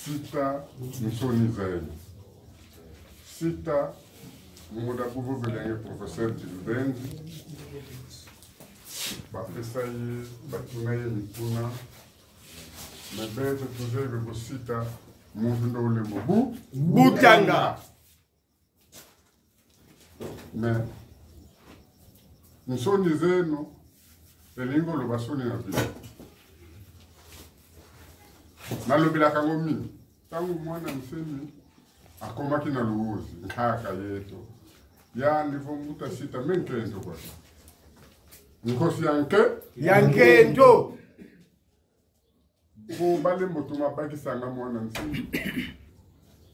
Sita nsoni zenu. Sita muda buvovelenge professeur Dilbenzi bapesa ye batuna ye mituna me bete tozebe kosita muntu nde olembo bu butanga me nsoni zenu elingi koloba soni na bino. Nalobelaka yango mingi ntango mwana nsemi akomaki na luozi nkaka yeto ya ndivo mbuta sita me nkento kwa nkosi ya nke ya nkento po balembo tuma bakisanga mwana nsemi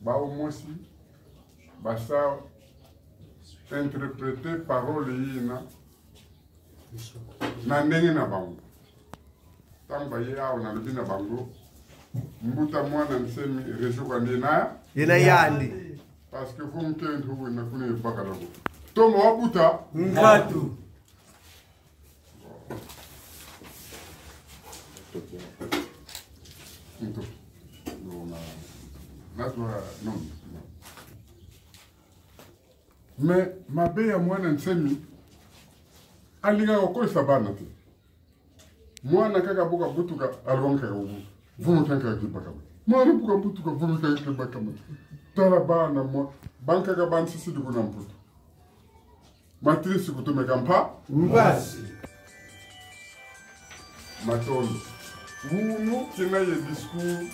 baomosi basa interprete parole yina na ndenge na bango. Ntango baye awa nalobi na bango mbuta mwana nsemi rejoka nde na yena yandi parce que vo nkentu wena kuna ebakalako tomo wabuta nkatu ntoki nazwa non mais mabe ya mwana nsemi alingaka kokolisa bana te. Mwana kaka buka butuka alonka ubu vumukanka kibaka mwana buka butuka vumukanka kibaka tala bana mwa bankaka bansisi dikuna mputu matrisi kutumeka mpa mpasi matondo wunu kina ye discours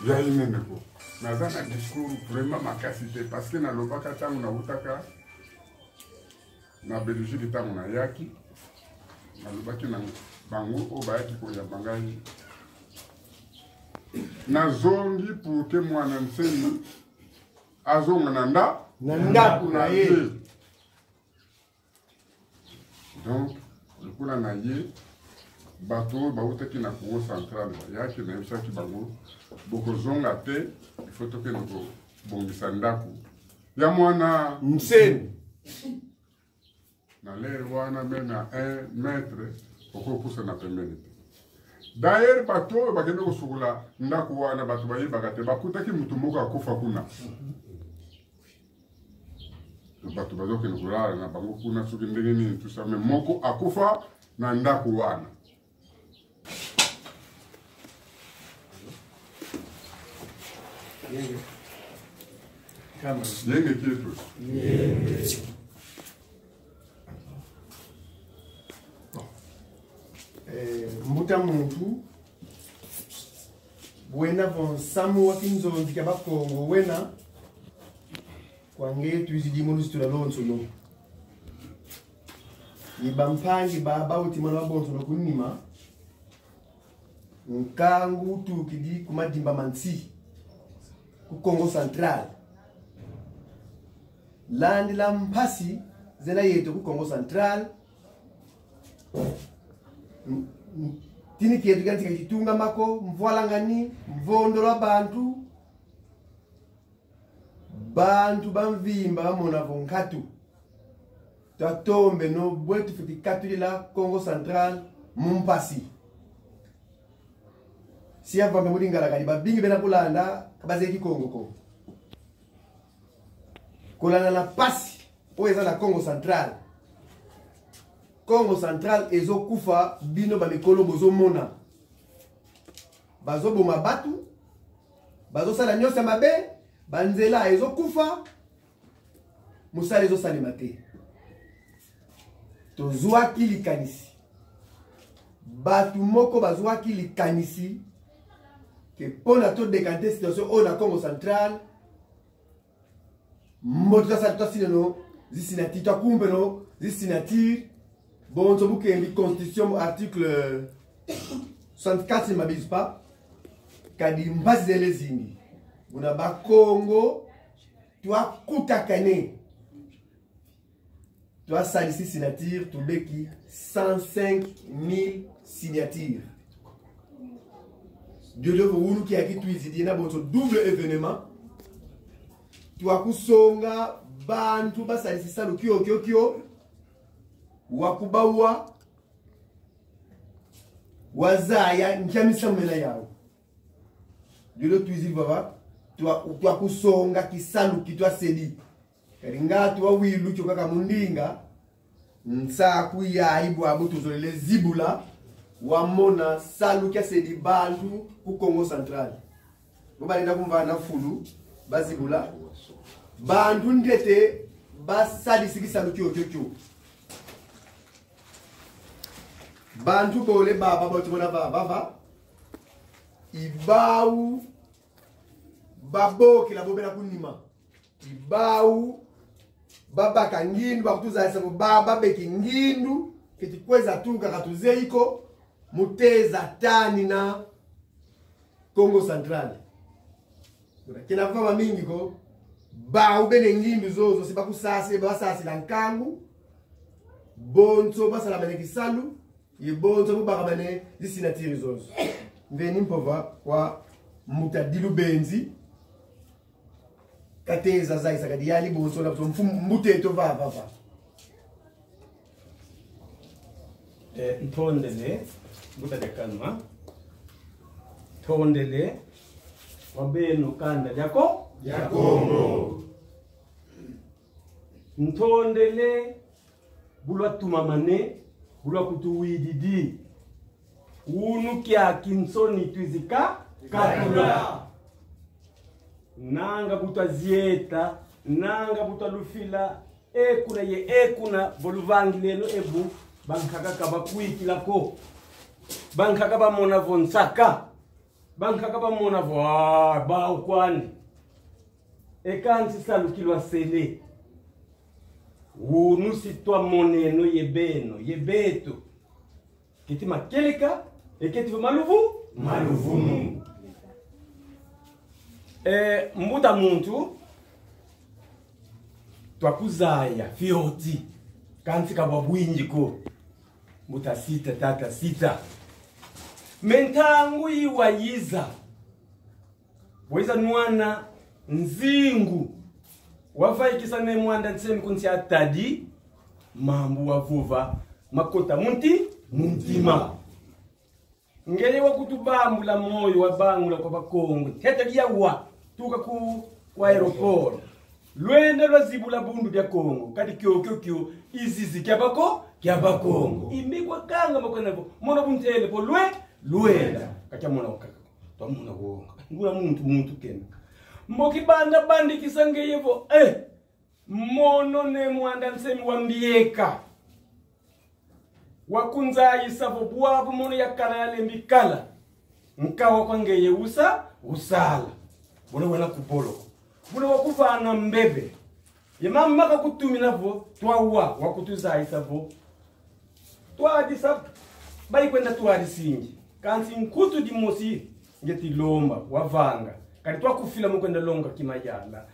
ya ineneko naza na discours vraiment makasi te parce que nalobaka ntango nawutaka na Belgique ntango nayaki nalobaki na bango oyo bayaki koyamba ngai nazongi pour ke mwana nsemi azonga na nda na ndako na ye. Donc lokola na ye bato oyo bautaki na Congo central bayaki, nayebisaki bango bokozonga te, il faut tokende kobongisa ndako ya mwana nsemi. Na lere wana me na 1 mètre okopusa na pembeni te. D'ailleurs bato oyo bakende kosukola ndako wana bato bayebaka te, bakutaki motu moko akufa kuna. Bato bazokende kolala na bango kuna soki ndenge nini tout ça, mais moko akufa na ndako wana. Yenge kietu. Mbuta muntu wena vonsamu wa kinzonzi kya bakongo wena kwange twizidi luzitula lonso yo ibampangi baba uti mwana wa bonso nokunima nkangu utukidi kumadimba mansi ku Congo Central landi la mpasi zela yetu ku Congo Central tini kietu kanti kitunga mako mvwalangani mvondo lwa bantu bantu bamvimba bamona vonkatu tatombe no bwetu fiti katulila Congo Central mumpasi siya vambe mulingala kali babingi bena kulanda kabazeki Congo ko kolanda na pasi oyo eza na Congo Central. Congo Central ezokufa bino ba mikolo bozomona bazoboma batu bazosala nyonso ya mabe banzela ezokufa mosala ezosalema te. Tozwaki likanisi bato moko bazwaki likanisi ke mpona todekante situation oyo na Congo Central moto tasala tasineno zisinati takumbeno zisinatire bonzo bukembi constitution article 64 mabise pas kadi mpasi zele zingi buna bakongo twakutakane twasalisi signature tobeki 105 000 signature Dieu wuluki yaki twizidi na bonzo double événement twakusonga bantu basalisi salu kio kio kio wakubawa wazaya nkyamisa mena yawo. Lelo tuizi vava twakusonga kisaluki twasedi kadi nga twawilu kyo kaka mundinga nsaku yayi bwabo tuzolele zibula wamona saluki asedi bantu ku Congo Central bo balenda kumva na fulu bazibula bantu ndete basalisi kisaluki okyokyo bantu bole baba botimona bava ibau babokela bobela kunima ibau babaka ngindu bakutuzalisa babeki ngindu keti kweza tuka katuzeiko muteza tani na Congo Central kina vama mingi ko bau bene ngindu zozo si bakusasi basasila nkangu bonso basala bene kisalu ye bonso bubaka bene zisinatiri zozo mveni mpova kwa mutadilu benzi kateza zaisa kadi yali bonso na mbuteto va va va Ntondele mbutadekanwa tondele wabeno kanda lyako lya Kongo ntondele bulwa tumamane bulwa kutuwididi unu kya kinsoni twizika katula nanga butwa zieta nanga butwa lufila ekuna ye ekuna boluvangilelo ebu bankaka bakwikilako bankaka bamona vonsaka bankaka bamona vo baukwani ekansi salukilwa sele unu sitwa moneno yebeno yebeto kiti makeleka eketi maluvu maluvumu mbuta muntu twakuzaya fioti kansi kabwa bwinji ko mbuta sita tata sita mentangu iwayiza waiza nwana nzingu wafaikisa ne mwanda nsemi kunsi atadi mambu wavuva makota munti muntima ngeye wakutubambula moyo wabangula kwa bakongo tete liyawa tuka ku kwa aeroport lwenda lwazibula bundu bya Kongo kadi kyo izizi kyabako kyabakongo imikwa kanga makwenavo mona buntele po lwe lwenda katya mona wakaka twamona wonga ngula muntu muntu kena mbokibanda bandikisa ngeyevo mono ne mwanda nsemi wambieka wakunzayisavo bwabu mono yakala yalembikala nkawa kwangeye usa usala bona wena kuboloko bona wakuvana mbebe yemama kakutuminavo twawa wakutuzayisavo twadisa baikwenda twadisingi kansi nkutu dimosi ngetilomba wavanga kadi twakufila mukwenda longa kimayala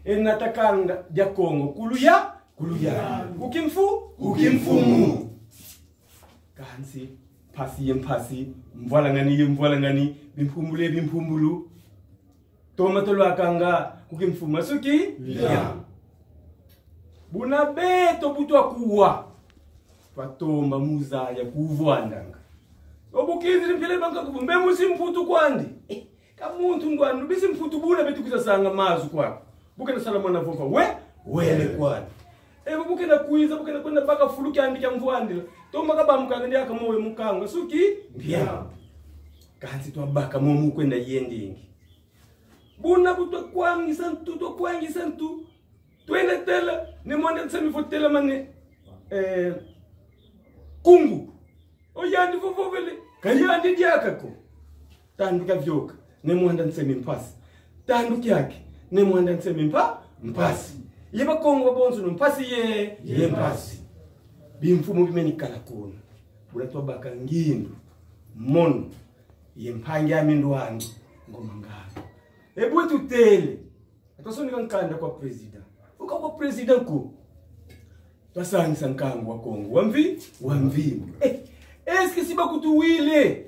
enatakanga dia Kongo kuluya kuluya ukimfu ukimfumu kansi phasi yemphasi mvwalangani yemvwalangani bimphumule bimphumulu tomatolwakanga kukimfuma suki ya buna beto butwa kuwa twatomba muzaya kuvwandanga obukizili mphele banka kubumbe musi mputu kwandi kamuntu ngwandu bisi mputu buna betu kuzasanga mazu kwako bukena sala mwana vova we wele kwandi evo bukena kuiza bukena kwenda baka fuluki andika mvwandila tomba kabamukanga ndi akamowe mukanga suki mpya kansi twabaka momu kwenda yendingi buna butwakwangisa ntu twakwangisa ntu twende tela ne mwanda nsemi fo tela mane kungu oyandi vovovele kayandi diakako tanduka vyoka ne mwanda nsemi mpasi tanduki yake ne mwanda nsemi mpa mpasi ye bakongo bonzo no mpasi ye ye mpasi bimfumo bimenikala kuna bula twabaka ngindu mono ye mpangi amindu wangu ngoma ngalo ebwe tutele atwasonika nkanda kwa president uka kwa president ku twasangisa nkangu wa Kongo wamvi wamvimbo eske siba kutuwile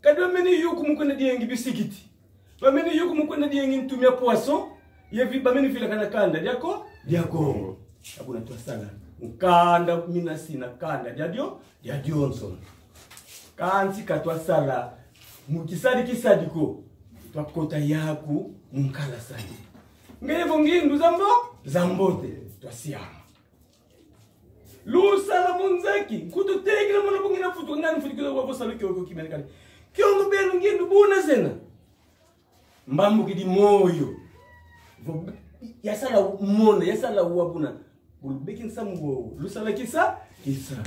kadi bamene yuku mukwenda diengi bisikiti bamene yuku mukwenda diengi ntumia poisson yevi bamene vila kana kanda lyako lya Kongo abuna twasala nkanda mina sina kanda lyadyo lya Johnson kansi katwasala mukisadi kisadiko Twakota yaku munkala sani. Ngevo ngindu zambo zambote twasiama. Lusala munzaki kututekela mwana bungina futu ngani futu kizo wapo salu kyoko kimenekale. Kyongo benu ngindu buna zena. Mbambu kidi moyo. Yasala mona yasala wabuna. Bulubeki nsamu wo. Lusala kisa kisa.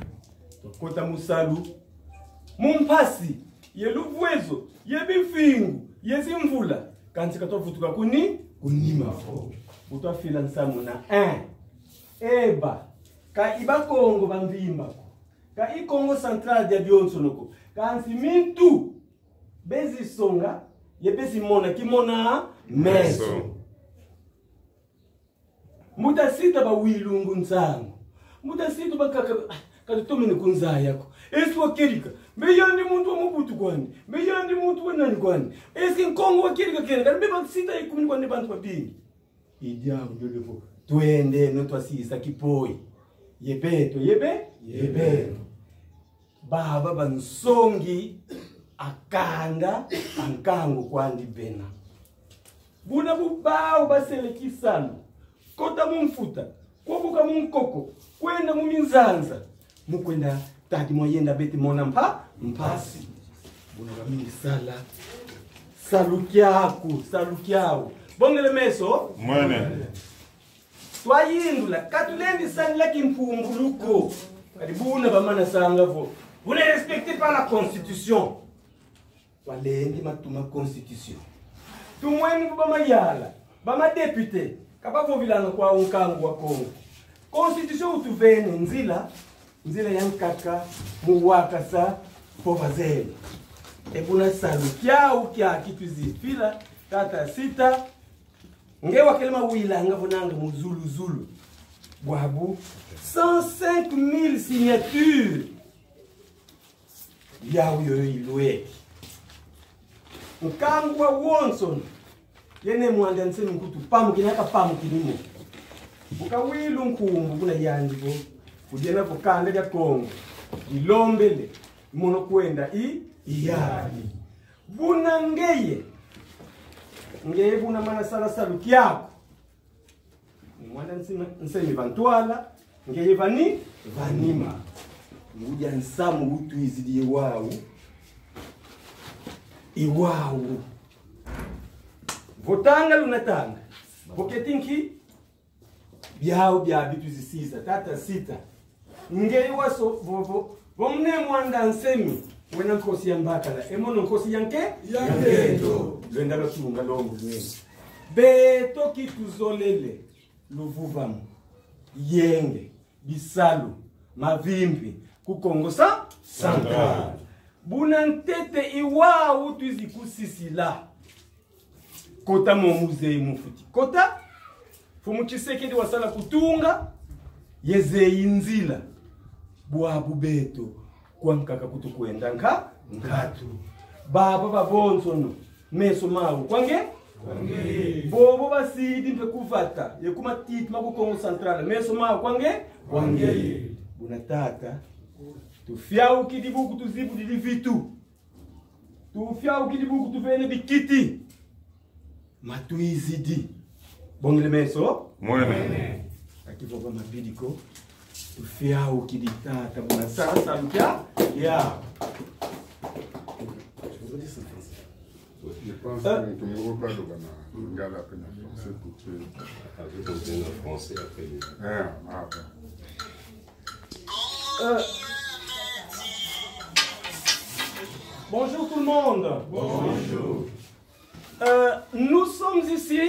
Twakota musalu. Mumpasi yeluvwezo yebifingu yezimvula kanti katwavutuka kuni kunima fo utwafila nsamu na 1 eba ka ibakongo bamvimbako ka ikongo central dia bionso kansi mintu bezisonga ye bezimona kimona meso muta sita bawilungu nsangu muta sita bakaka katutomene kunzayako esi wakelika meyandi muntu wa mubutu kwani meyandi muntu wa nani kwani eski nkongo wakelika kene kani beba sita ikumini kwani bantu babingi idiabu nyolevo twende notwasisa kipoi yebeto yebe yebeto baba bansongi akanda ankango kwandi bena buna bubawu baselekisano kota mumfuta kwobuka munkoko kwenda muminzanza mukwenda tati mwayenda beti mona mpa mpasi buna bamingi sala salukyaku salukyawu bongele meso Mwene. Twayindula katulendi sanila kimpumbuluko kadi buna bamana sangavo vous ne respectez pas la constitution. Twalendi matuma constitution. Tumweni bamayala bamadepute kabavovilanga kwa unkangu wa Kongo. Constitution utuvene nzila nzila ya nkaka muwaka sa povazeni ebuna salu kyau kya kituzifila tata sita ngewa kelema wilanga vonanga muzuluzulu bwabu 105 000 signatures yawu yoyo ilweki nkangu wa wonson yene mwanda nsemi nkutu pamukini aka pamukinimo bukawilu nkumbu kuna yandivo kudiena vukanda lya Kongo ilombele mono kwenda i iyali buna ngeye ngeye buna mana sala salu kyako mwanda nsemi vantwala ngeye vani vanima nguja nsamu utuizidi iwawu iwawu votanga lunatanga voketinki byawu bya bituzisiza tata sita ngei waso vovo vomne mwanda nsemi wena nkosi ya mbakala emono nkosi yanke Yankendo. lwenda lotunga longo lwena beto kituzolele luvuvamu yenge bisalu mavimbi kukongo sa central buna ntete iwawu tuzikusisila kota momuzei mufuti kota fumu Tshisekedi wasala kutunga yezeyi nzila bwabu beto kwankaka kutukwenda nka nkatu baba babonsono meso mawu kwange bobo basidi mpe kuvata yekuma titi makukongo central meso mawu kwange kwange buna tata tufyaukidi buku tuzibu didi vitu tufyaukidi buku tuvene bikiti matuizidi bongele meso Mwene. akivova mabidiko tufyaukidi tata buna sasa lukya ya Je pense que tout le monde parle dans lingala pe na français pour que Avec un français après. Ah, ah, Bonjour tout le monde. Bonjour. Nous sommes ici.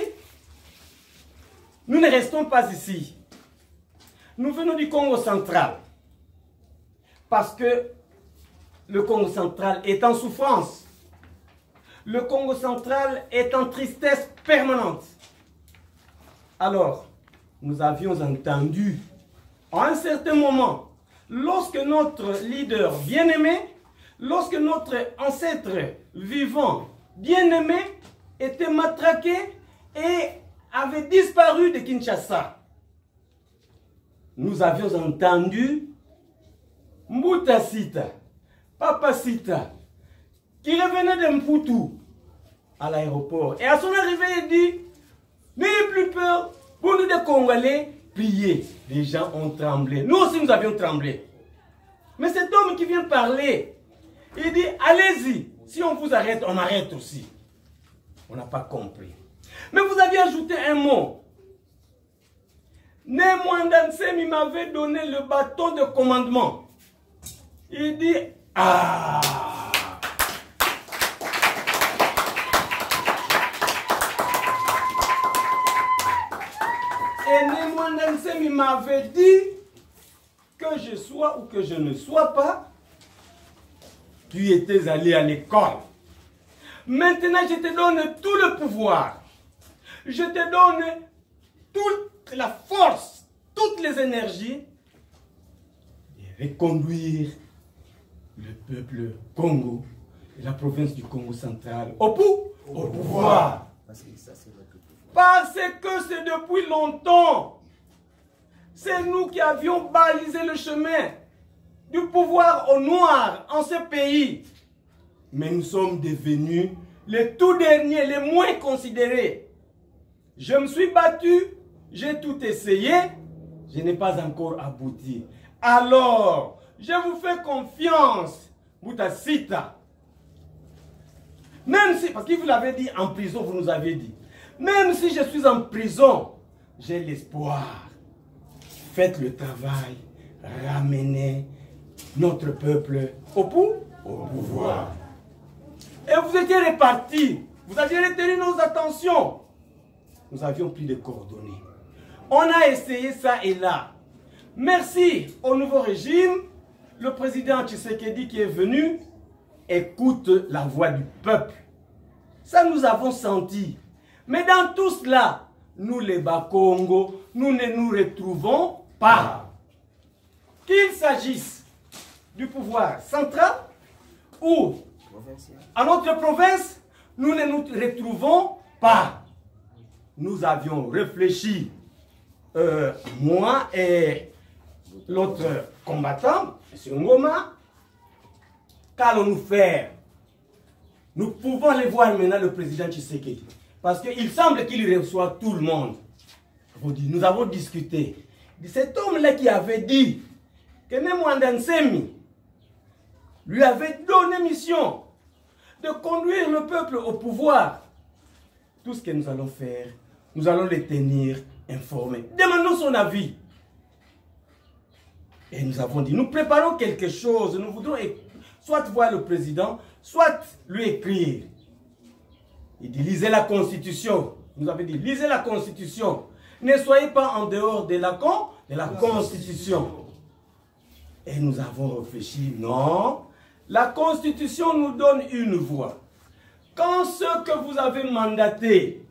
Nous ne restons pas ici. Nous venons du Congo central. Parce que le Congo central est en souffrance. Le Congo central est en tristesse permanente. Alors, nous avions entendu, à un certain moment, lorsque notre leader bien-aimé, lorsque notre ancêtre vivant bien-aimé était matraqué et avait disparu de Kinshasa, nous avions entendu Mbuta Sita, Papa Sita, qui revenait de Mputu. à l'aéroport. Et à son arrivée, il dit, n'ayez plus peur, pour nous des Congolais, priez. Les gens ont tremblé. Nous aussi, nous avions tremblé. Mais cet homme qui vient parler, il dit, allez-y. Si on vous arrête, on arrête aussi. On n'a pas compris. Mais vous aviez ajouté un mot. Ne Muanda Nsemi m'avait donné le bâton de commandement. Il dit, ah! Et Ne Muanda Nsemi m'avait dit que je sois ou que je ne sois pas, tu étais allé à l'école. Maintenant, je te donne tout le pouvoir. Je te donne toute la force, toutes les énergies de reconduire le peuple Congo et la province du Congo central au pouvoir. Parce que ça, c'est notre pouvoir. Parce que c'est depuis longtemps. C'est nous qui avions balisé le chemin du pouvoir au noir en ce pays. Mais nous sommes devenus les tout derniers, les moins considérés. Je me suis battu, j'ai tout essayé, je n'ai pas encore abouti. Alors, je vous fais confiance, Mouta Sita. Même si, parce qu'il vous l'avait dit en prison, vous nous avez dit. Même si je suis en prison, j'ai l'espoir. Faites le travail, ramenez notre peuple au pouvoir. Et vous étiez répartis, vous aviez retenu nos attentions. Nous avions pris des coordonnées. On a essayé ça et là. Merci au nouveau régime. Le président Tshisekedi qui est venu écoute la voix du peuple. Ça, nous avons senti. Mais dans tout cela, nous les Bakongo, nous ne nous retrouvons pas. Qu'il s'agisse du pouvoir central ou à notre province, nous ne nous retrouvons pas. Nous avions réfléchi, moi et l'autre combattant, M. Ngoma, qu'allons-nous faire? Nous pouvons aller voir maintenant le président Tshisekedi, parce qu'il semble qu'il reçoit tout le monde. Nous avons discuté. Cet homme-là qui avait dit que Ne Muanda Nsemi lui avait donné mission de conduire le peuple au pouvoir. Tout ce que nous allons faire, nous allons les tenir informés. Demandons son avis. Et nous avons dit, nous préparons quelque chose. Nous voudrons soit voir le président, soit lui écrire. Il dit, lisez la Constitution. Nous avons dit, lisez la Constitution. Ne soyez pas en dehors de la Constitution. Et nous avons réfléchi, non. La Constitution nous donne une voie. Quand ceux que vous avez mandatés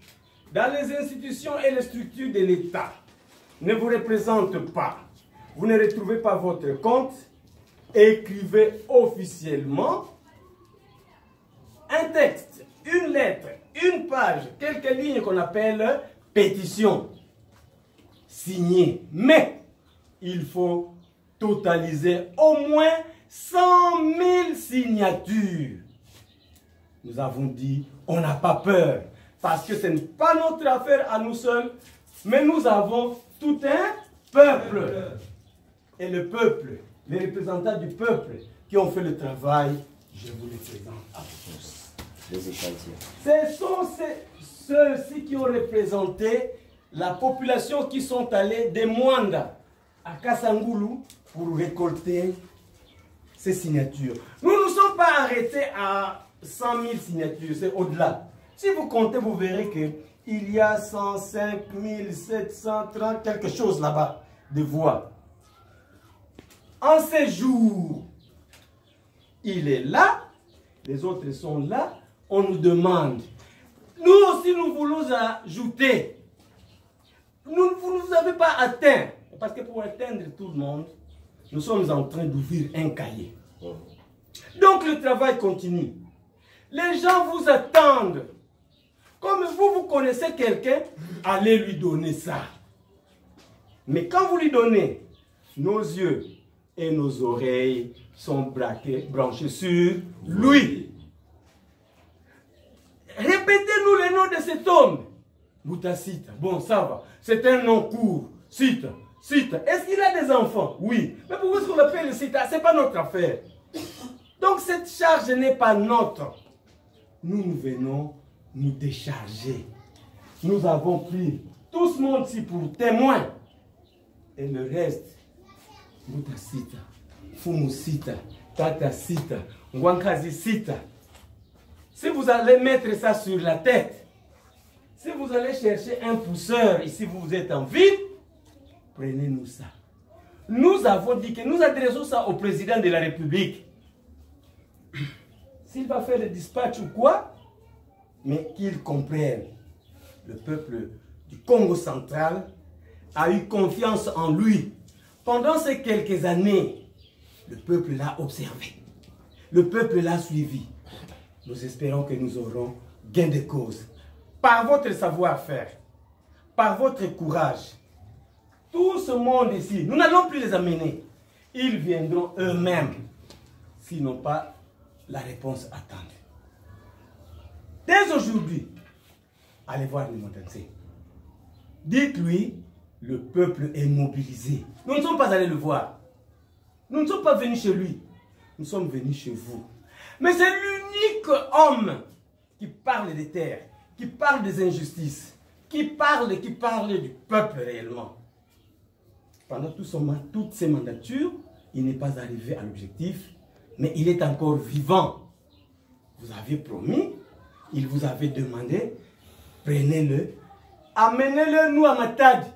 dans les institutions et les structures de l'État ne vous représentent pas, vous ne retrouvez pas votre compte, écrivez officiellement un texte, une lettre, une page, quelques lignes qu'on appelle pétition, signée. Mais il faut totaliser au moins 100 000 signatures. Nous avons dit, on n'a pas peur, parce que ce n'est pas notre affaire à nous seuls, mais nous avons tout un peuple. Et le peuple, les représentants du peuple qui ont fait le travail, je vous les présente à vous tous. Les échantillons. Ce sont ceux-ci qui ont représenté la population qui sont allés de Mwanda à Kasangulu pour récolter ces signatures. Nous ne nous sommes pas arrêtés à 100 000 signatures, c'est au-delà. Si vous comptez, vous verrez qu'il y a 105 730 quelque chose là-bas de voix. En ces jours, il est là, les autres sont là, on nous demande. Nous aussi, nous voulons ajouter. Nous, vous ne nous avez pas atteint. Parce que pour atteindre tout le monde, nous sommes en train d'ouvrir un cahier. Donc le travail continue. Les gens vous attendent. Comme vous, vous connaissez quelqu'un, allez lui donner ça. Mais quand vous lui donnez, nos yeux et nos oreilles sont braqués, branchés sur lui. Répétez-nous le nom de cet homme. Mouta Sita. Bon, ça va. C'est un nom court. Sita. Sita. Est-ce qu'il a des enfants? Oui. Mais pourquoi est-ce qu'on l'appelle Sita? C'est pas notre affaire. Donc cette charge n'est pas notre. Nous, nous venons nous décharger. Nous avons pris tout ce monde-ci pour témoin. Et le reste, Mouta Sita, Fumu Sita, Tata Sita, Ngwankazi Sita. Si vous allez mettre ça sur la tête, si vous allez chercher un pousseur ici, vous êtes en ville, prenez-nous ça. Nous avons dit que nous adressons ça au président de la République. S'il va faire le dispatch ou quoi, mais qu'il comprenne. Le peuple du Congo central a eu confiance en lui. Pendant ces quelques années, le peuple l'a observé. Le peuple l'a suivi. Nous espérons que nous aurons gain de cause. Par votre savoir-faire, par votre courage, tout ce monde ici, nous n'allons plus les amener. Ils viendront eux-mêmes s'ils n'ont pas la réponse attendue. Dès aujourd'hui, allez voir Ne Muanda Nsemi. Dites-lui, le peuple est mobilisé. Nous ne sommes pas allés le voir. Nous ne sommes pas venus chez lui. Nous sommes venus chez vous. Mais c'est l'unique homme qui parle des terres, qui parle des injustices, qui parle du peuple réellement. Pendant toutes ses mandatures, il n'est pas arrivé à l'objectif, mais il est encore vivant. Vous avez promis, il vous avait demandé, prenez-le, amenez-le nous à Matadi.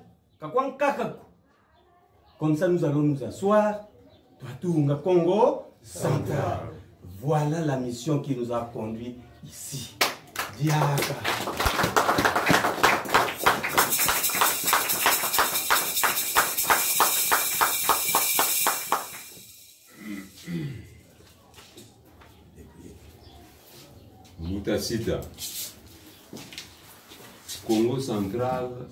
Comme ça, nous allons nous asseoir. Twatunga Congo central. Voilà la mission qui nous a conduits ici. Diaka. Mbuta Sita. Congo central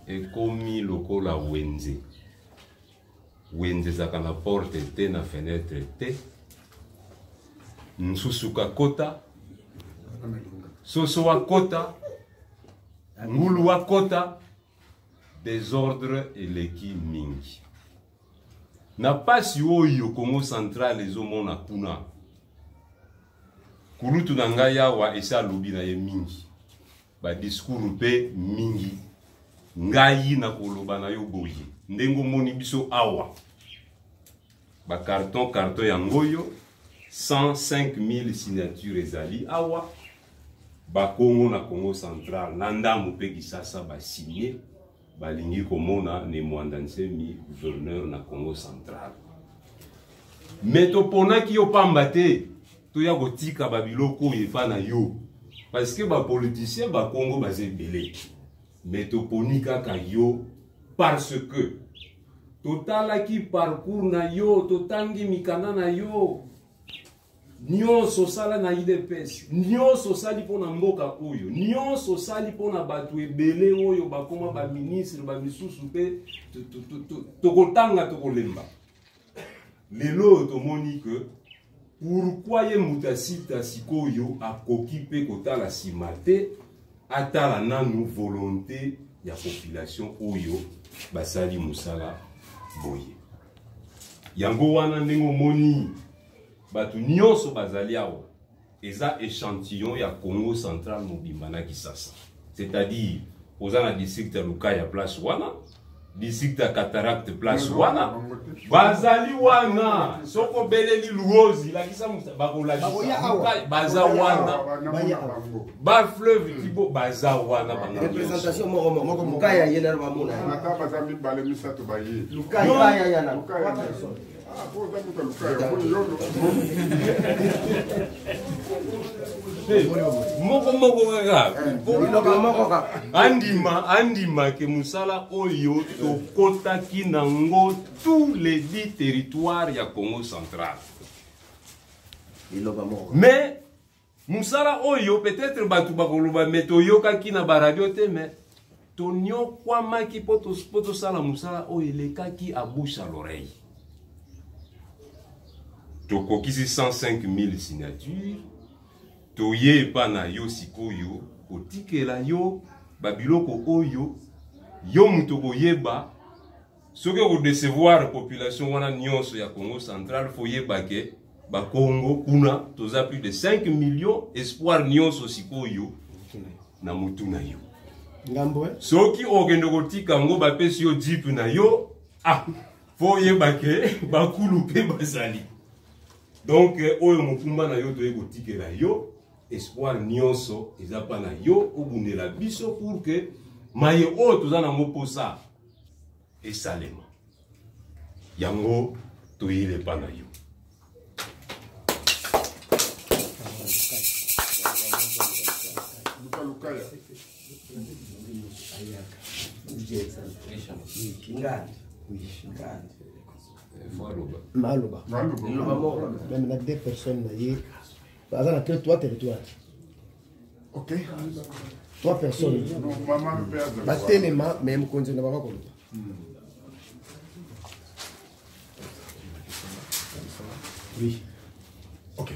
ekomi lokola wenze. Wenze ezalaka na porte te, na fenêtre te. Nsusu kakota, soso akota, ngulu akota, désordre eleki mingi. Na pasi oyo Congo central ezomona kuna. Kulutu na ngai awa esi alobi na ye mingi. Ba discours mpe mingi. Ngai na koloba na yo boye. Ndenge omoni biso awa. Ba carton, carton ya ngoyo, 105 000 signatures ezali awa. Ba Congo na Congo central, na ndambo mpe Kisasa ba signé, balingi komona Ne Muanda Nsemi gouverneur na Congo central. Mais toponaki yo pamba te, toya kotika ba biloko oyo efa na yo. Parce que ba politicien ba Congo baza ebele. Mais toponi kaka yo parce que totalaki parcours na yo, totangi mikanda na yo, nyonso osala na UDPS, nyonso osali mpona mboka oyo, nyonso osali mpona bato ebele oyo bakoma ba ministre, ba misusu mpe tokotanga tokolemba. Lelo oyo tomoni ke pourquoi ye moto asita sikoyo akoki mpe kotala nsima te, atala nanu volonté ya population oyo basali mosala boye. Yango wana ndenge omoni bato nyonso bazali awa, eza échantillon ya Congo central mobimba na Kisasa. C'est-à-dire oza na district ya Lukaya place wana, district ya Cataracte place wana, bazali wana. Soki obeleli Luozi, lakisa bakolakisa. Baza wana, ba fleuve Kibo baza wana, bango. Représentation moko moko, Lukaya ye na bamona. Ata baza mibale misato baye. Lukaya ya na. Lukaya. Ah, po oza moto ya Lukaya, omoni yono. Moko moko kaka. Liloba moko kaka. Andima, andima ke mosala oyo tokotaki nango tous les 10 territoires ya Congo central. Liloba moko. Mais mosala oyo peut-être bato bakoloba me toyokaki na baradio te, mais tonyokwamaki mpo tosala mosala oyo elekaki à bouche à l'oreille. Tokokisi 105 000 signatures. Toye epa na yo sikoyo kotikela yo babiloko oyo yo moto okoyeba soki okodecevoir population wana nyonso ya Congo central. Fo yeba ke bakongo kuna toza plus de 5 millions. Espoir nyonso sikoyo na mutu na yo. Ngambo, eh? Soki okende kotika yango, bapesi yo jeep na yo, ah, fo oyeba ke bakulu mpe bazali. Donc oyo mokumba na yo, toye kotikela yo. Espoir nyonso eza mpa na yo, obundela biso pour que maye oyo toza nango mposa esalema. Yango toyile epa na yo. Luka Lukaya. Maloba. Maloba. Même na deux personnes na ye baza na trois territoire. Ok. Trois personnes. Non, mama mpe azala. Batelema, me mokonzi na bango koloba. Oui. Ok.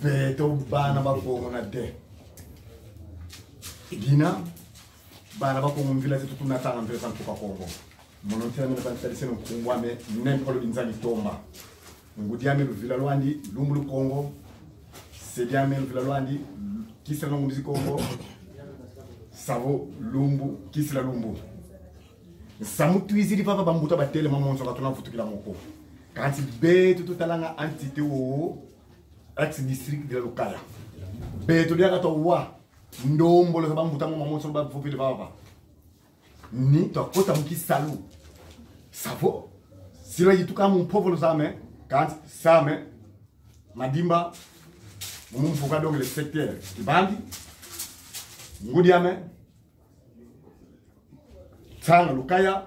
Beto bana bakongo na te. Dina bana bakongo mvila zetu tunatanga mvila za mtuka Kongo. Monontela mena bantalisene nkungwame nempolo binzangi tomba. Ngudiame luvila lwandi lumbu lukongo. Sediame luvila lwandi kisila nongo Kongo. Savo lumbu kisila lumbu. Samutwizili papa bambuta batelema monso katona futukila moko. Kanti beto totalanga entité o ex district de la Lukaya. Beto liaka to wa ndombolo za bambuta ngo mamonso ba fopile papa. Ni to kota muki salu. Savo sila yituka mu mpovolo zame kanti same madimba mumfuka donc le secteur kibandi ngudiame tsanga Lukaya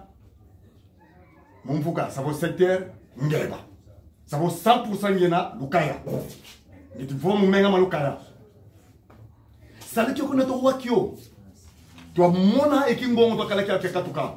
mumfuka savo secteur ngeba savo 100% ngena Lukaya ngiti vo mumenga ma Lukaya sali kyoko na to wakyo to mona ekingongo to kala kya katuka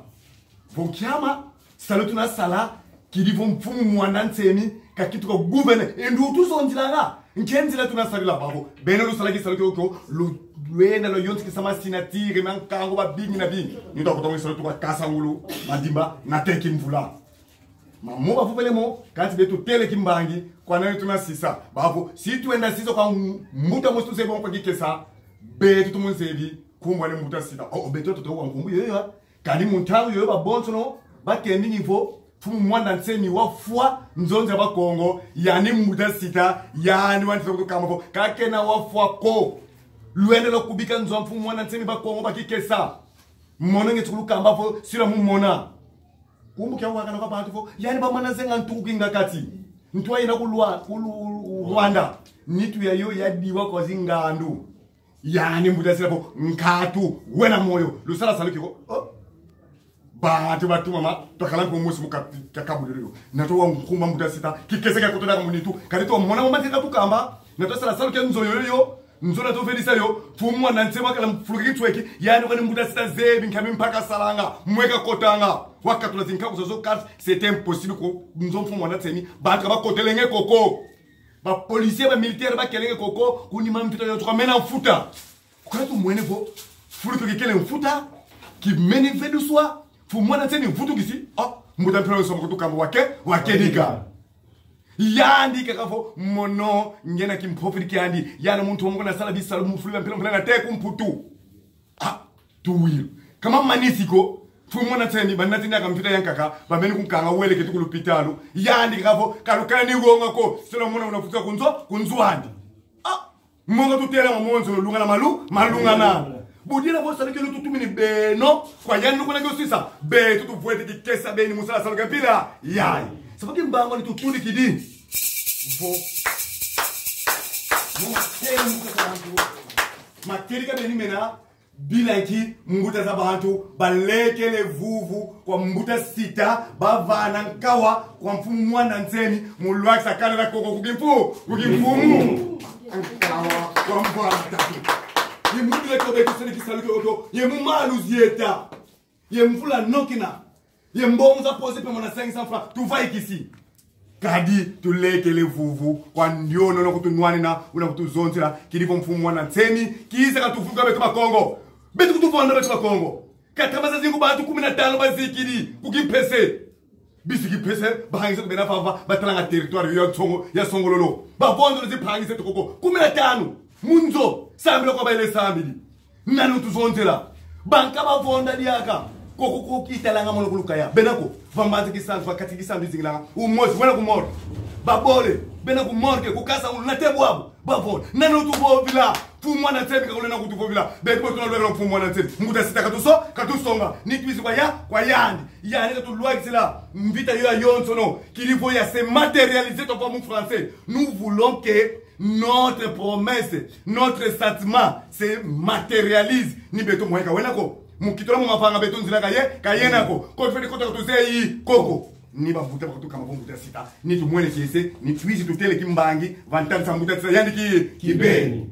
vokyama sali tuna sala kidi vo mfumu mwana nsemi kakituka gouverne endu tuzonzilanga nkenzila tuna salila babo bene lusala ki sali kyoko lu lwena lo yonti kisama sinatire mankango ba bingi na bingi nito kutonga sali tuka kasangulu madimba na teki mvula mamo bafupele mo kanti betu tele kimbangi kwa nani tuna sisa bapo si tuenda sisa kwa mbuta mustu sebo kwa kikesa betu tumunzebi kumbwa ni mbuta sita oh betu tutoka kwa nkumbu yoyo kali muntangu yoyo babonso no bakendi nivo fumu mwana nsemi wa fwa nzonza bakongo yani mbuta sita yani wanti kama po kakena wa fwa ko lwende lo kubika nzwa mfumu mwana nsemi bakongo bakikesa mono ngetsulu kamba fo sila mumona kumbuka wakana kwa bantu fo yani bamana zenga ntuku kinga kati ntwa ina kulwa kulu Rwanda nitu ya yo yadiwa kwa zingandu yani mbuta sila po nkatu wena moyo lusala saluki ko oh. Bantu batuma ma twakala ko musi mukakabuliro nato wa nkumba mbuta sita kikeseka kutoda munitu kali to mona mama teka tukamba nato sala saluki nzoyo yo nzola to felisa yo fumwa na nsema kala mfuluki tweki yani kwani mbuta sita zebi nkami mpaka salanga mweka kotanga wakatula zinka kuzo carte c'était impossible ko nzo fumwa na tsemi bantu ba kotelenge koko ba policier ba militaire ba kelenge koko kunima mfita yo mena mfuta kwa tu mwene vo fuluki kikele mfuta ki meni vedu swa fumwa na tsemi mfutu kisi oh mbuta mpela so kutukamba wake wakedika yandi kakafo mono ngena kimphofili kyandi yana muntu wongo na sala bisala mufulila mpela mpela te kumputu ah tuwilo kama manisiko fumona tseni banati ndaka mfita yankaka bameni kunkanga wele ketu kulupitalo yandi kakafo kalukana ni gonga ko selo mona unafuta kunzo kunzwandi ah monga tutela mamonzo lunga na malu malunga na budila bo sala kelo tutumini beno kwa yani lukuna kyo be tutu vuete kikesa beni musala sala kapila yai sababu mbango ni tutuli kidi vo makeri ka beni mena bilanki mbuta za bantu balekele vuvu kwa mbuta sita bavana nkawa kwa mfumu mwana ntseni mulwakisa kana koko kukimfu kukimfumu nkawa kwa mvana tatu yemudile kobe kusene kisaluke oko yemumalu zieta yemfula nokina yembonza pose pe mona 500 francs tuva ikisi Kadi tulekele vuvu kwa ndiono na kutunwanina una kutuzonzela kilivo mfumu wana nsemi kiisa katufuka betu bakongo betu kutuvonda betu bakongo katama zingu bantu 15 bazikili kukiphese bisikiphese bahangise kubena fava batalanga territoire ya tsongo ya songololo bavondolo ziphangise tukoko 15 munzo sambila kwa baile sambili nani utuzonzela banka bavonda diaka koko kokitalanga mono kulukaya benako vambanzi kisantu vakati kisantu izingilanga umosi wena kumorke babole bena kumorke kukasa unatebwabo bavona nani utuvovila fumwana tsebi kakulena kutuvovila bekubotuna lwekela fumwana tsebi mkuta sita katuso katusonga nitwisi kwa ya kwa yandi yani katulwakisila mvita yo ya yonsono kilivo ya se matérialiser ton mu français. Nous voulons que notre promesse, notre sentiment se matérialise. Ni beto mweka wenako mukitola mu mafanga beto nzila kaye kayenako kotfeni kota kutuzei koko ni bavuta bakutuka mavumbuta sita ni tumwele kiese ni twizi tutele kimbangi vantanisa mbuta sita yandi ki kibeni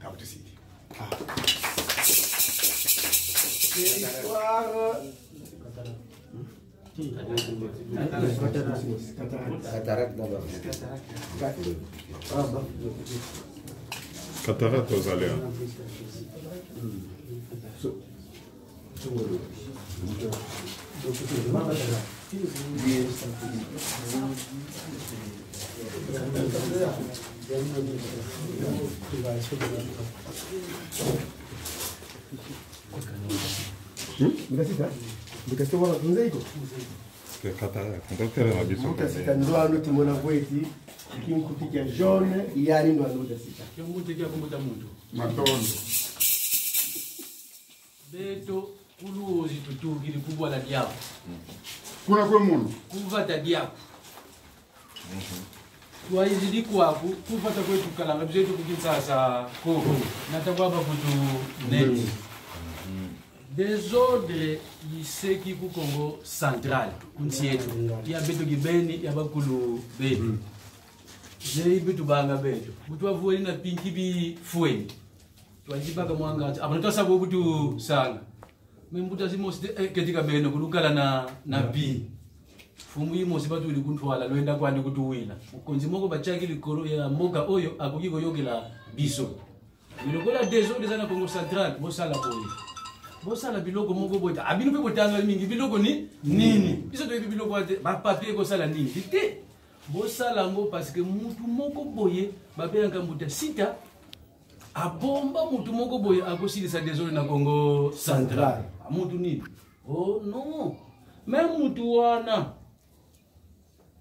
kabutusidi. Territoire Cataracte d'abord. Cataracte aux aléas. Mutasita ndo ano timona vweti kinkuti kya jaune yani ndo ano mutasita. Kyomuti kya kumbuta muntu. Matondo. Beto kuluozi tutukili kubwa la diapo. Kuna kwe muno. Kuvata diapo. Twayizidi kwaku kuvata kwetu kalanga bzetu kukinsasa koko natakwaba kutu neti. Desordre yiseki ku Congo central kunsi yetu ya beto gibeni ya bakulu betu. Zei betu banga betu. Butu avueni na pinki bi fueni. Twajibaka mwanga abona twasabo butu sanga. Membuta simosi ketika beno kulukala na bi. Fumu imosi batu ili kuntwala lwenda kwandi kutuwila. Ukonzi moko bachaki likolo ya mboka oyo akoki koyokela biso. Bilokola desordre sana Congo central bosala boye. Bosala biloko moko boye. Abino pe botanga mingi biloko ni nini? Biso toyebi biloko ate ba papier kosala nini? Te. Bosala ngo parce que mutu moko boye babengaka mutu sita abomba mutu moko boye akosilisa desordre na Congo central. Mutu nini? Oh non. Même mutu wana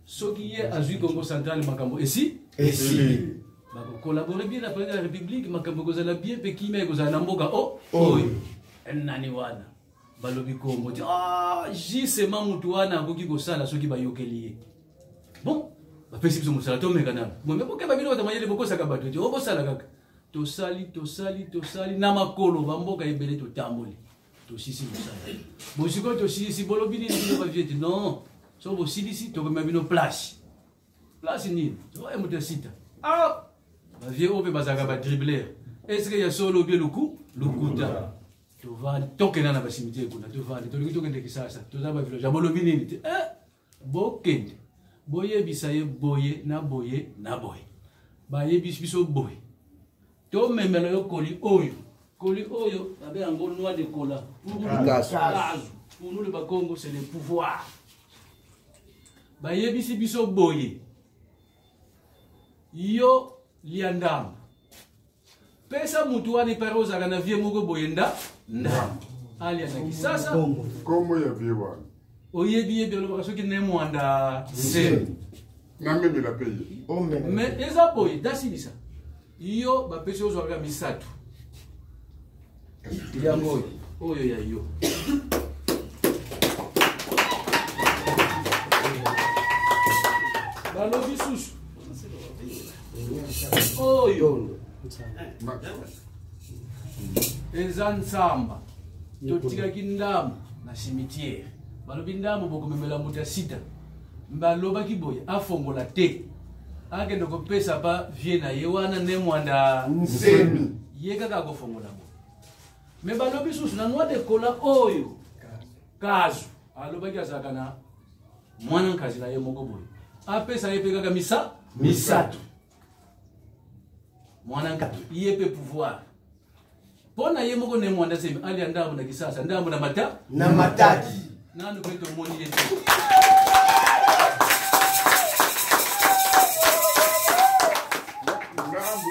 soki ye azwi Congo central makambo esi? Esi. Bako collaborer bien na président de la République makambo kozala bien pe kimia ekozala na mboka o oyo. Nani wana balobi kombo ti ah justement mutu wana akoki kosala soki bayokeli ye. Bon bapesi biso mosala tomeka nano. Bon mais bokeba bino bato mayele bokosaka bato ti obosala kaka. Tosali tosali tosali na makolo bamboka ebele totamboli. Tosisi mosala. Bon sikoyo tosisi bolobi nini bino ba vieti non. So bosilisi tokomema bino place. Place nini? Oye moto sita. Ah ba vie oyo mpe bazalaka ba dribbler. Est-ce que ya solo bien luku? Lukuta. Tovandi tokenda na basimitiere kuna tovandi tolingi tokende Kisasa toza ba village bolobi nini te bokende boyebisa ye boye na boye na boye bayebisi biso boye tomemela yo koli oyo koli oyo babe yango noix de cola pour pour nous le Bakongo c'est le pouvoir bayebisi biso boye yo liandama pesa mutu wana epare ozalaka na vie moko boye nda nda alia na Kisasa kombo ya vie wana oyebi yebi olobaka soki ne mwanda se namemela pe ye mais eza boye dasilisa yo bapesi ozwaka misato yango oyo ya yo balobi susu oyo eza nzamba totikaki ndambo na cimetière balobi ndambo bokomemela moto ya sita balobaki boye afongola te akende kopesa pa vie na ye wana ne mwanda Nsemi ye kaka akofongola bo me balobi susu na noix de cola oyo kazu alobaki azalaka na mwana nkazi na ye moko boye Apesa ye mpe kaka misa misato. Mwana nkatu ye mpe pouvoir mpo na ye moko ne Mwanda Nsemi alia ndambo na Kisasa, ndambo na mata na Matadi. Nanu mpe tomoni ye te. Ndambo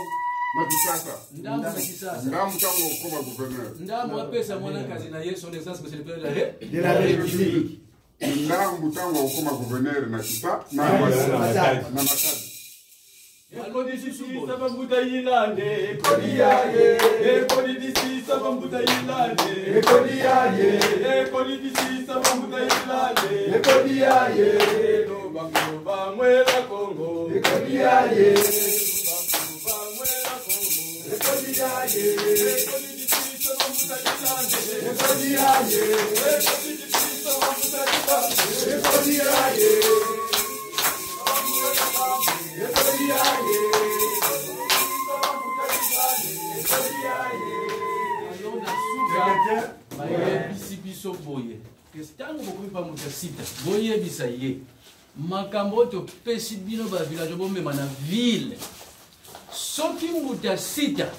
na Kisasa. Ndambo na Kisasa. Ndambo ntango okoma gouverneur. Ndambo apesa mwana kazi na ye, son excellence monsieur le président de la République. Ndambo ntango okoma gouverneur na Kisa na Matadi. Na Matadi. Ekodisisa bambuta yilande, ekodiyaye. Ekodisisa bambuta yilande, ekodiyaye. Ekodisisa bambuta yilande, ekodiyaye. Lobango bamwela Kongo, ekodiyaye. Lobango bamwela Kongo, ekodiyaye. Ekodisisa bambuta yilande, ekodiyaye. Ekodisisa bambuta yilande, ekodiyaye. Bayebisi biso boye, ntango bokomi pa moto ya sita, boyebisa ye makambo oyo topesi bino bavillage, bomema na ville. Soki moto ya sita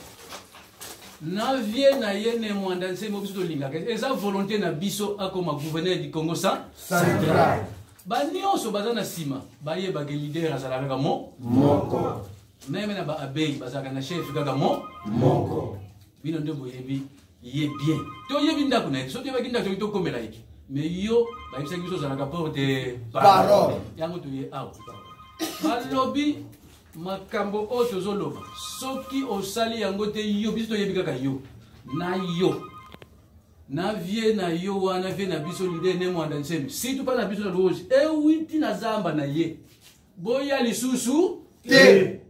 na vie na ye ne Mwanda Nsemi, biso tolingaka, eza volonté na biso akoma gouverneur du Congo central. Banyonso baza na nsima bayebaka leader azalaka kaka mo moko. Meme na baabei bazalaka na chef kaka mo moko. Bino nde boyebi ye bien, toyebi ndako na ye. Soki toyebaki ndako, toki tokomela ye. Mais yo bayebisaki biso ozalaka porte parole. Yango toye awa, balobi makambo oyo tozoloba, soki osali yango te, yo biso toyebi kaka yo na yo na vie na yo wana, vie na biso leader ne Mwanda Nsemi, surtout mpa na biso na Luozi, ewiti na zamba na ye, boya lisusu te.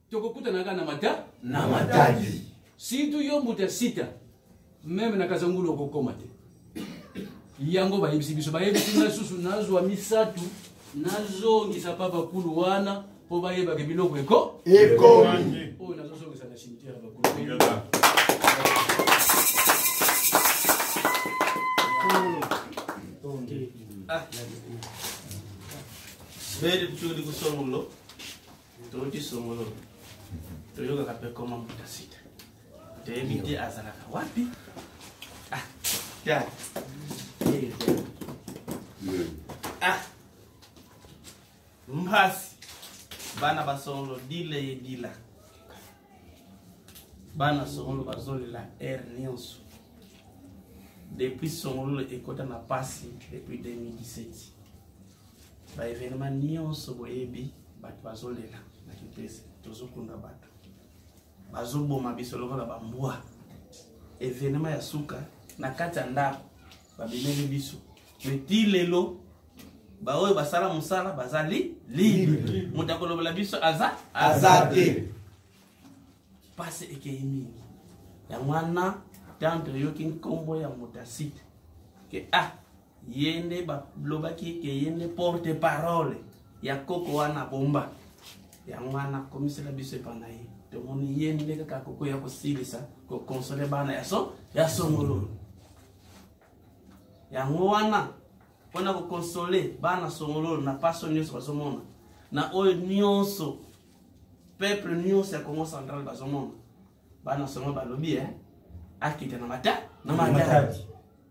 Tokokutana kaka na mata na Matadi. Surtout yo moto ya sita, meme na Kazangulu okokoma te. Yango bayebisi biso, bayebisi nga susu nazwa misato, nazongisa papa kulu wana mpo bayebaka biloko eko ekomi. Oyo nazozongisa na cimetière ya bakulu. Beli tuli kusongolo, touti Songolo, toyokaka mpe koma moto asita, toyebi te azalaka wapi. Ah, ya ah, mpasi bana basongolo dile ye dila, bana Songolo bazolela aire nyonso depuis Songolo ekota na pasi depuis 2017. Baévénement nyonso boyebi, bato bazolela na Kimpese, tozokunda bato, bazoboma biso lokola bambwa. Événement ya suka na kati ya ndako babimeli biso, me ti lelo baoyo basala mosala bazali libre, moto akolobela biso aza aza te. Pasi ekei mingi. Yango wana tanto toyoki nkombo ya moto asite ke ah, ye nde balobaki ke ye nde porte parole ya koko wana bomba. Yango wana komisela biso epa na ye, tomoni ye nde kaka koko ya kosilisa kokonsole bana ya so ya Songolo. Yango wana mpona kokonsole bana Songololo na paso nyonso bazomona, na oyo nyonso peuple nyonso ya Congo central bazomona, bana Songo balobi eh, akita na mata na Matadi.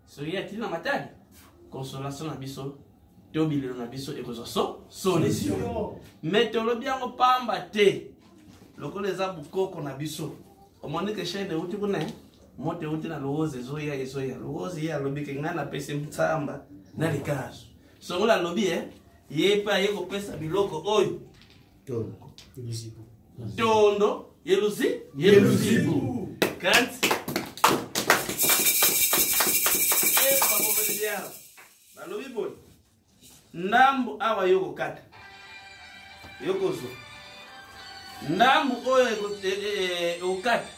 Soki akiti na Matadi, consolation na biso to bilelo na biso ekozwa so solution. Mais tolobi yango pamba te, lokola eza bukoko na biso. Omoni ke chaîne euti kuna, moto euti na Luozi, ezoya ezoya Luozi. Ye alobi ke ngai napesi ntsamba na likazu. Songola alobi eh, ye mpe aye kopesa biloko oyo tondo yeluzi yeluzibu kanti balobi boye, ndambu awa yo kokata, yo kozwa ndambu oyo ekokata,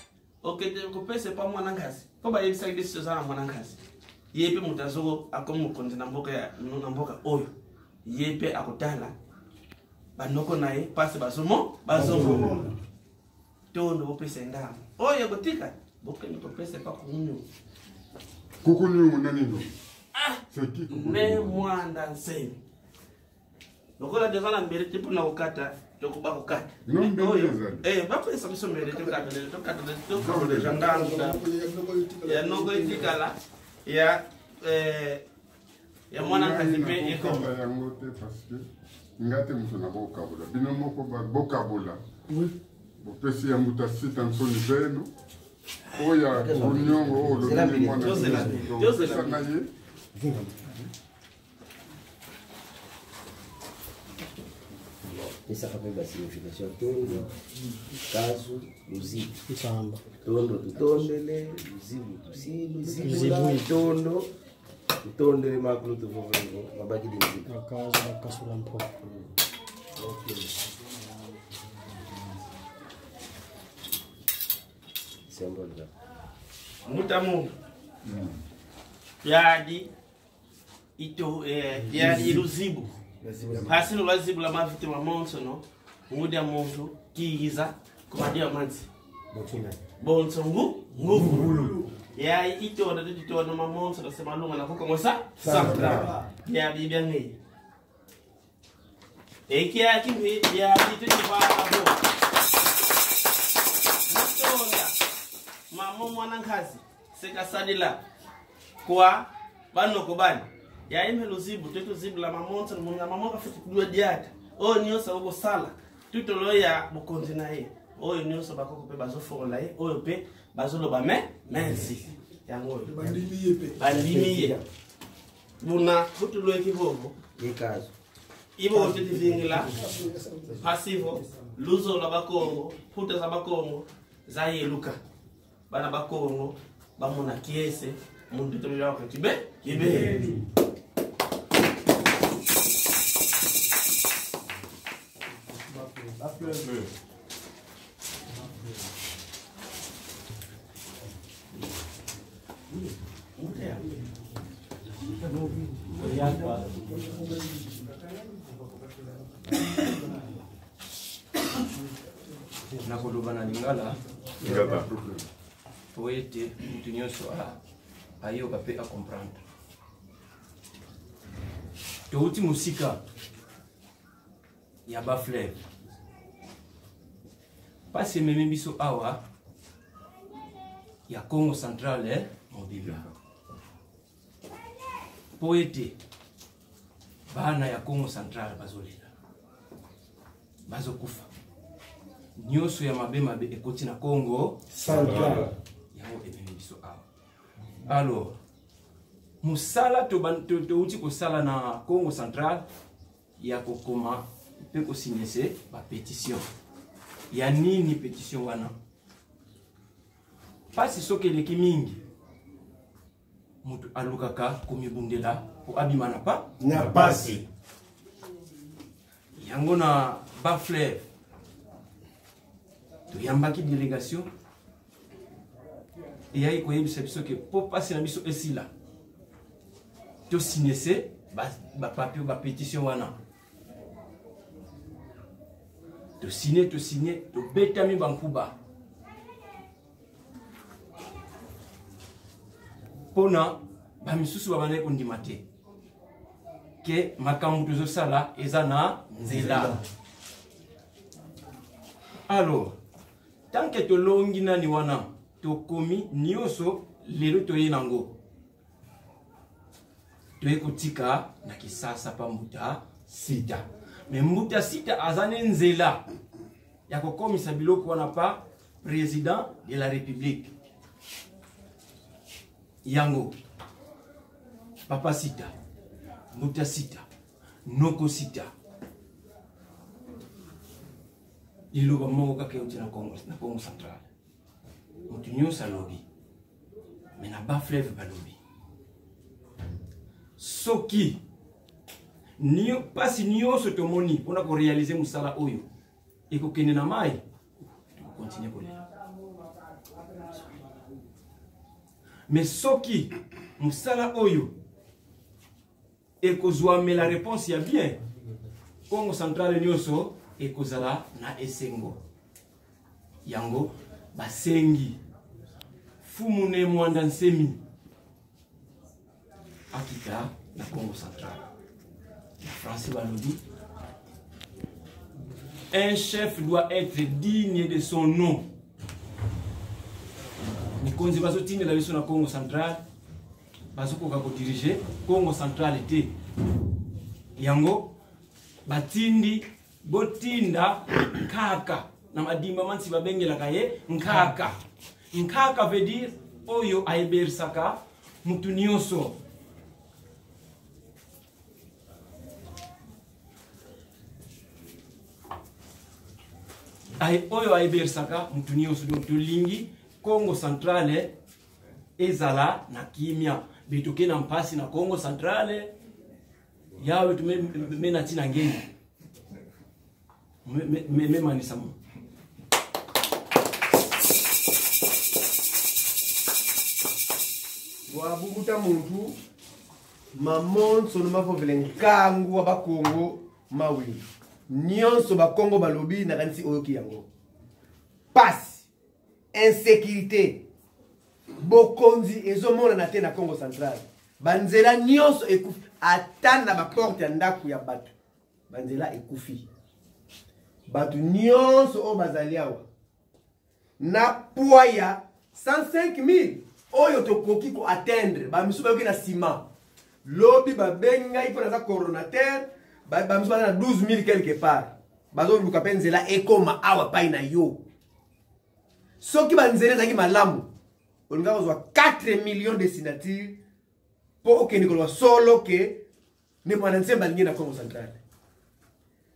okende kopesa epa mwana nkasi, mpo bayebisaki biso toza na mwana nkasi. Ye mpe moto azoko akomi mokonzi na mboka na mboka oyo, ye mpe akotala banoko na ye mpasi bazomo bazomona. Tondo bopesa ndambo oyo ekotika, bokende kopesa epa kukunyu. Kukunyu na nino? Ah, C'est qui Kukunyu? Ne Mwanda Nsemi. Lokola toza na mbeli te mpona kokata, tokoba kokata. No, mbeli Oyo, ezali. bapesa biso mbeli tokata lelo, tokata lelo, tokata deja ndangu ndangu. Ya noko etikala ya ya mwana nkasi mpe ekoma. Nakokata yango te parce que nga te moto nakokabola bino moko bokabola bopesi ya mbuta sita nsoni beno oyo ya koniongo oyo olobi mwana Tozela. Tozela. opesa na ye. Pesaka mpe basignification tondo kazu luzibu tondo tutondele luzibu tusilu zibula tondo tutondele makulu tuvovengo mabakidi nzibu Bakazu bakasula mpo. Symbole Muta mungu yadi ito yadi luzibu phasi lwazibu la maviti ma monso no ngudia muntu kiiza kumadia manzi bonso ngu nguvu ya itonda tutitonda mamonso tasemalunga na kukongosa central yadi byangi ekyaki yadi tutipabo mutonda mamo mwana nkhazi sekasalila kwa banoko bani yaimhe luzibu tetuzibula mamonso munga mamoka futi kudua diata oyo nyonso okosala tutolo ya bokonzi na ye oyo nyonso bakoko mpe bazofongola ye oyo mpe bazoloba me merci yango oyo bandimi ye buna futulweki bobo yekazu ibo tetizingila pasivo luzo lwa bakongo puta za bakongo zayeluka bana bakongo bamona kiese muntu tolelaka kibe kibe. Nakoloba na lingala Ngata. po ete mutu nyonso ayoka mpe acomprendre. Touti mosika ya bafleuve, mpasi ememi biso awa ya Congo Central mobimba, po ete bana ya Congo Central bazolela, bazokufa, nyonso ya mabe mabe ekoti na Congo Central. Yango ememi biso awa. Alors mosala touti kosala na Congo Central ya kokoma mpe kosignese bapétition ya nini? Pétition wana mpasi soki eleki mingi, moto alukaka komibundela po abima na pa na pasi. Yango na bafleuve toyambaki délégation eyaki koyebisa biso ke po mpasi na biso esila, tosignese bapapier bapétition wana. Tosigne, tosigne, tobetami bankuba mpona bamisusu babandaki kondima te ke makambo tozosala eza na nzela. Alors tant que tolongi nani wana, tokomi nyonso lelo toye nango, toye kotika na Kisasa pa mbuta sita. Me mbuta sita aza ne nzela ya kokomisa biloko wana pa président de la République. Yango papa sita, mbuta sita, noko sita, liloba moko kaka euti na Congo, na Congo Central. Moto nyonso alobi, me na bafleuve balobi soki mpasi nyonso tomoni mpona korealize mosala oyo ekokende na mai, tokokontinue kolela. Me soki mosala oyo ekozwamela réponse ya bien, Congo Central nyonso ekozala na esengo. Yango basengi fumu ne Mwanda Nsemi akita na Congo Central. Na français balobi Un chef doit être digne de son nom. Mikonzi bazotindela biso na Congo central bazokoka kodirige Congo central te. Yango batindi botinda nkaka na madimba mansi babengelaka ye nkaka. Nkaka veut dire oyo ayebersaka mutu nyonso. Oyo ayebersaka mutu nyonso. Donc tolingi Congo centrale ezala na kimia, betoke na mpasi na Congo centrale yawe me na ntina ngeni memanisa mo wabukuta muntu mamonso nomavovele nkangu wa bakongo mawili nyonso bakongo balobi nakanisi oyoki yango pasi insécurité bokonzi ezomonana te na Congo central banzela nyonso ekufi ata na baporte ya ndako ya bato banzela ekufi bato nyonso oyo bazali awa na poids ya 105 000 oyo tokoki koatteindre bamisusu bayoki na nsima lobi babengi ngai mpo naza coronateur bamisusu baza na 12 000 quelque part bazoluka mpe nzela ekoma awa pai na yo soki banzela ezalaki malamu olingaka kozwa 4 millions de signature mpo okende koloba solo ke ne mwana nsembe alingi na Congo central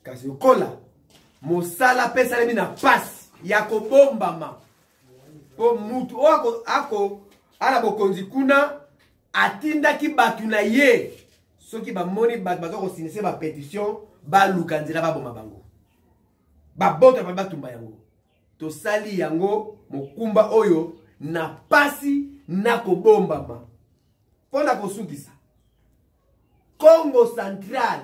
kasi okola mosala mpe esalemi na pasi ya kobombama mpo mutu oyo ako, ako ala bokonzi kuna atindaki bato na ye soki bamoni bato baza kosinise bapetition baluka nzela baboma bango babota mpe batumba yango tosali yango mokumba oyo na pasi na kobombama mpo na kosukisa Congo central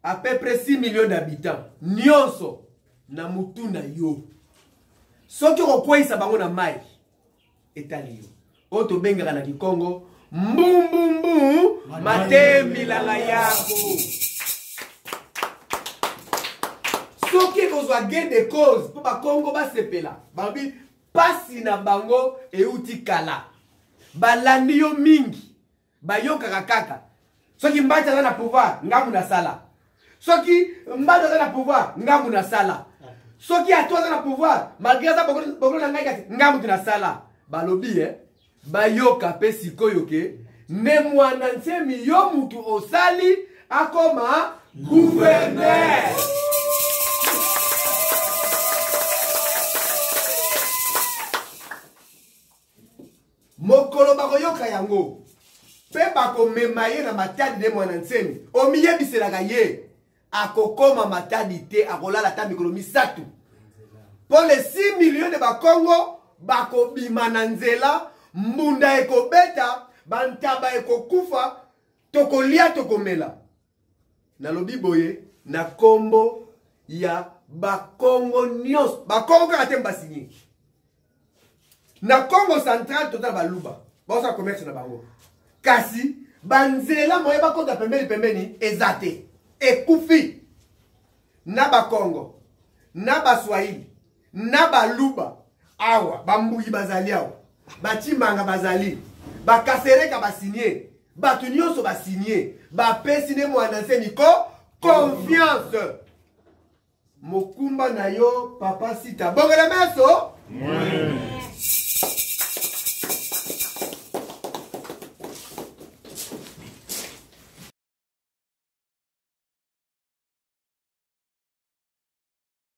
à peu près 6 millions d'habitants nyonso na mutu na yo soki okokweyisa bango na mai etali yo oyo tobengaka na kikongo mbumbumbu matemilanga yako soki ekozwa gain de cause mpo bakongo basepela balobi pasi na bango euti kala balandi yo mingi bayokaka kaka soki mbati aza na pouvoir ngambu nasala soki mbati aza na pouvoir ngambu nasala soki ato aza na pouvoir malgré aza bokolo na ngai kasi ngambu tunasala balobi eh, bayoka mpe sikoyo ke ne mwana nsemi yo mutu osali akoma gouverneur mokolo bakoyoka yango mpe bakomema ye na matadi ne mwana nsemi omiyebiselaka ye akokoma matadi te akolala ata mikolo misato mpo le 6 million de bakongo bakobima na nzela mbunda ekobeta bantaba ekokufa tokolia tokomela nalobi boye na kombo ya bakongo nyonso bakongo kaka te basinye na congo central totala baluba baosala commerce na bango kasi banzela moye bakota pembeni pembeni eza te ekufi na bakongo na baswahili na baluba awa bambuyi bazali awa bacimanga bazali bakasereka basinie bato nyonso basinie bapesi ne mwana nsemi ko confiance mokumba na yo papa sita bongela meso mm.